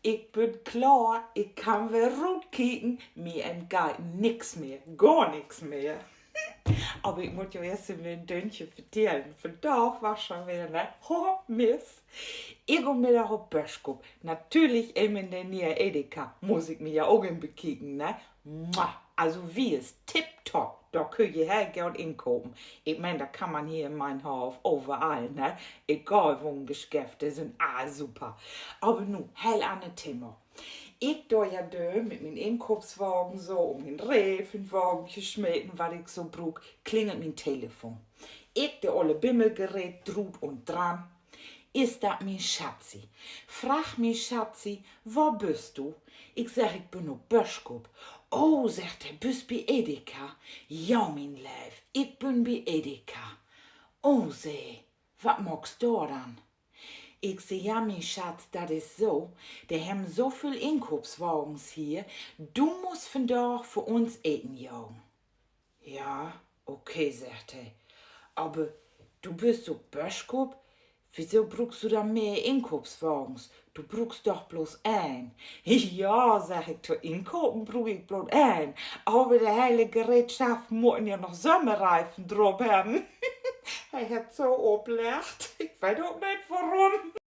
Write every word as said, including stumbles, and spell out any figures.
Ik bün klaar, ik kann weer rutkieken, mi entgeiht nix mehr, gor nix mehr. Aver ik mutt jo eerst mal en Döntje vertellen. Vandaag was schon weer, ne? Ho, Mist. Ik gah Middag op Böschkoop. Natürlich even in de ne'e Edeka. Muss ik mi ja ok even bekieken, ne? Also, wi is tipptopp. Dor köönt ji heel goot inkopen. Ik meen, dat kann man hier in mien Hoff överall, ne? Egal wo, en Geschäft, de sünd all super. Aver nu, heel anner Thema. Ik dor ja dör mit mien Inkoopswagen so un mien Reev in Wagen smeten, wat ik so bruuk, klingelt mien Telefon. Ik, de olle Bimmelgerät, druut un dran. Is dat mien Schatzi? Fraagt mien Schatzi: Wor büst du? Ik segg: Ik bün op Böschkoop. Oh, seggt he, büst bi Edeka? Ja, mien Leev, ik bün bi Edeka. Oh, seggt he, wat maakst dor denn? Ik segg: Ja, mien Schatz, dat is so, de hebben so vööl Inkoopswagens hier, du musst vandaag för uns Eten jagen. Ja, okay, seggt he. Aver du büst op Böschkoop, wieso bruukst du denn mehr Inkoopswagens? Du bruukst doch blots een. Ja, segg ik, to inkopen bruuk ik blots een. Aver de hele Gerätschaft mutt ja noch Sommerreifen drop hebben. He hett so opleggt. Ik weet ok neet worüm.